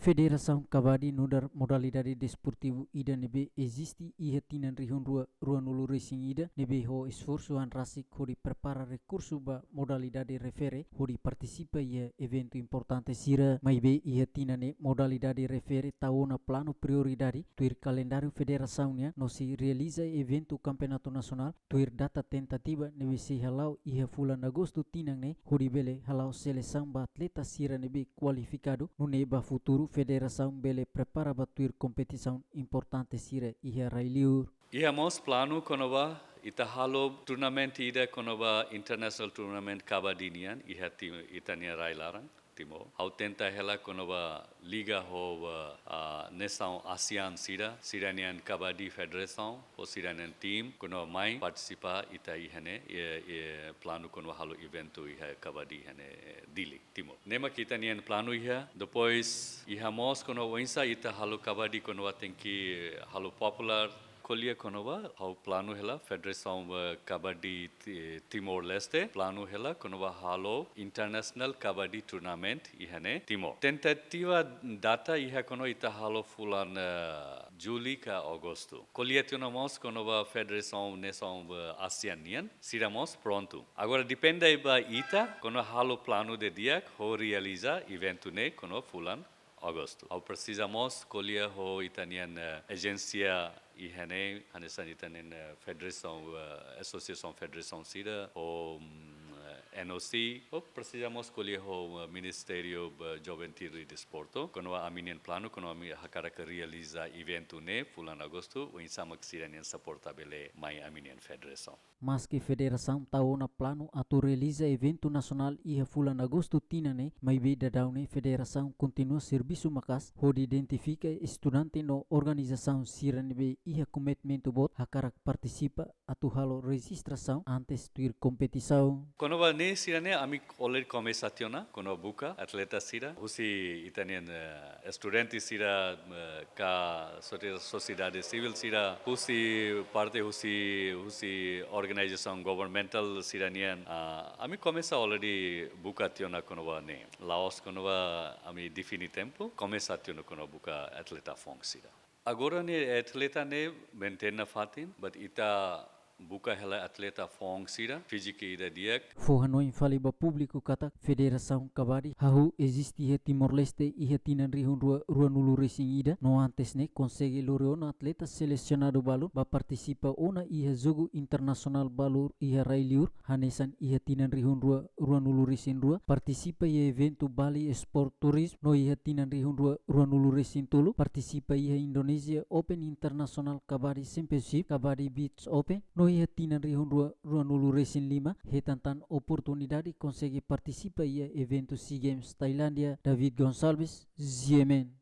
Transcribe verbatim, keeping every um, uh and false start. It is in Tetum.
Federasaun Kabadi nu'udar modalidade desportivu ida ne'ebé eziste iha tinan rihun rua, ruanulu resin ida, ne'ebé ho esforsu an rasik hodi prepara rekursu ba modalidade refere hodi partisipa iha eventu importante sira, maibé iha tinan ne'e modalidade refere tau ona planu prioridade tuir kalendáriu federasaun nian no sei realiza eventu kampeonatu nasionál tuir data tentativa ne'ebé sei hala'o iha fulan Agostu tinan ne'e hodi bele hala'o selesaun ba atleta sira ne'ebé kualifikadu, nune'e ba futuru federasaun bele prepara ba tuir kompetisaun importante sira iha rai-liur. Iha mós planu kona-ba ita halo turnamentu ida kona-ba international tournament kabadi nian iha ti-, ita-nia rai-laran, Timor. Ha'u tenta hela kona-ba liga ho, ah, ah, nasaun ASEAN sira, sira-nian kabadi federasaun, ho sira-nian tim, kona-ba mai partisipa ita iha ne'e, e, e, planu kona-ba halo eventu iha kabadi iha ne'e, eh, Dili, Timor. Ne'e mak ita-nian planu iha, depois iha mós kona-ba oinsá ita halo kabadi kona-ba tenke halo popular, ko'alia kona-ba, ha'u planu hela, Federasaun, eh, Kabadi Ti-, Timor-Leste, planu hela, kona-ba halo International Kabadi Tournament, iha ne'e, Timor. Tentativa data iha kona-ba ita halo fulan, eh, Jullu ka Agostu. Ko'alia tiha ona mós kona-ba Federasaun Nasaun, eh, ASEAN nian, sira mós prontu. Agora depende ba ita, kona-ba halo planu didi'ak, ho realiza eventu ne'e, kona-ba fulan Agostu. Ha'u presiza mós ko'alia ho ita-nian, eh, ajénsia iha ne'e, hanesan ita-nian, eh, federasaun, eh, asosiasaun federasaun sira, ho, mm, eh, N O C, ha'u presiza mós ko'alia ho, eh, Ministériu, eh, Juventude e Desporto, kona-ba ami-nian planu, kona-ba ami hakarak realiza eventu ne'e, fulan Agostu, oinsá mak sira-nian suporta bele mai ami-nian federasaun. Maski federasaun tau ona planu atu realiza eventu nasionál iha fulan Agostu tinan ne'e, maibé daudaun ne'e federasaun kontinua servisu maka'as hodi identifika estudante no organizasaun sira ne'ebé iha komitmentu boot hakarak partisipa atu halo rejistrasaun antes tuir kompetisaun. Kona-ba ne'e sira-ne'e ami already komesa tiha ona, kona-ba buka atleta sira, husi ita-nian, eh, estudante sira, eh, ka sosiedade, sosiedade sivíl sira, husi parte husi, husi organizasaun governmental sira-nian, ah, ami komesa already buka tiha ona kona-ba ne'e. La'ós kona-ba ami define tempu, komesa tiha ona kona-ba buka atleta foun sira. Agora ne'e atleta ne'e maintain nafatin, but ita buka hela atleta foun sira, fíziku ida di'ak. Fó hanoin fali ba públiku katak Federasaun Kabadi hahú eziste iha Timor-Leste iha tinan rihun rua, ruanulu resin ida, no antes ne'e konsege lori ona atleta selesionadu balu ba partisipa ona iha jogu internasionál balu iha rai-liur, hanesan iha tinan rihun rua, ruanulu resin rua, partisipa iha eventu Bali Sport Tourism, no iha tinan rihun rua, ruanulu resin tolu, partisipa iha Indonesia Open International Kabadi Championship, Kabadi Beach Open, no iha tinan rihun rua, ruanulu resin lima, hetan tan oportunidade konsege partisipa iha eventu SEA Games Tailándia, David Gonçalves, G M N.